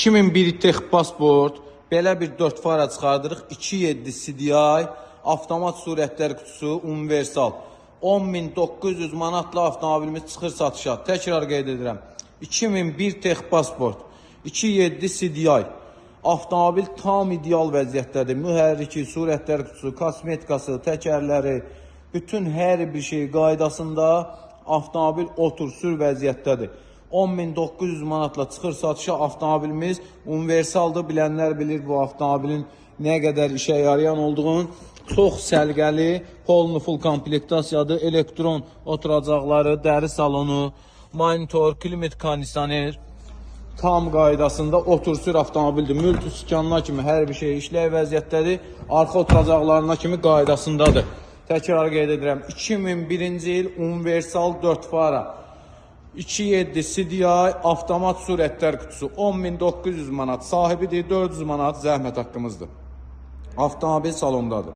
2001 Texpasport belə bir 4 fara çıxardırıq. 2.7 CDI, avtomat sürətlər qutusu, universal. 10.900 manatla avtomobilimiz çıxır satışa. Təkrar qeyd edirəm. 2001 Texpasport 2.7 CDI. Avtomobil tam ideal vəziyyətdədir. Mühərriki, sürətlər qutusu, kosmetikası, təkərləri, bütün hər bir şey qaydasında, avtomobil otur sür vəziyyətdədir. 10.900 manatla çıxır satışa avtomobilimiz. Universaldır. Bilənlər bilir bu avtomobilin nə qədər işə yarayan olduğunu. Çox səliqəli, polnu full komplektasiyadır. Elektron oturacaqları, dəri salonu, monitor, klimat kondisioner tam qaydasında otur-sür avtomobildir. Multiskanına kimi hər bir şey işlək vəziyyətdədir. Arxa oturacaqlarına kimi qaydasındadır. Təkrar qeyd edirəm. 2001-ci il universal 4 fara. 2.7 CDI avtomat sürətlər qutusu 10.900 manat, sahibidir, 400 manat zəhmət haqqımızdır. Avtomobil salondadır.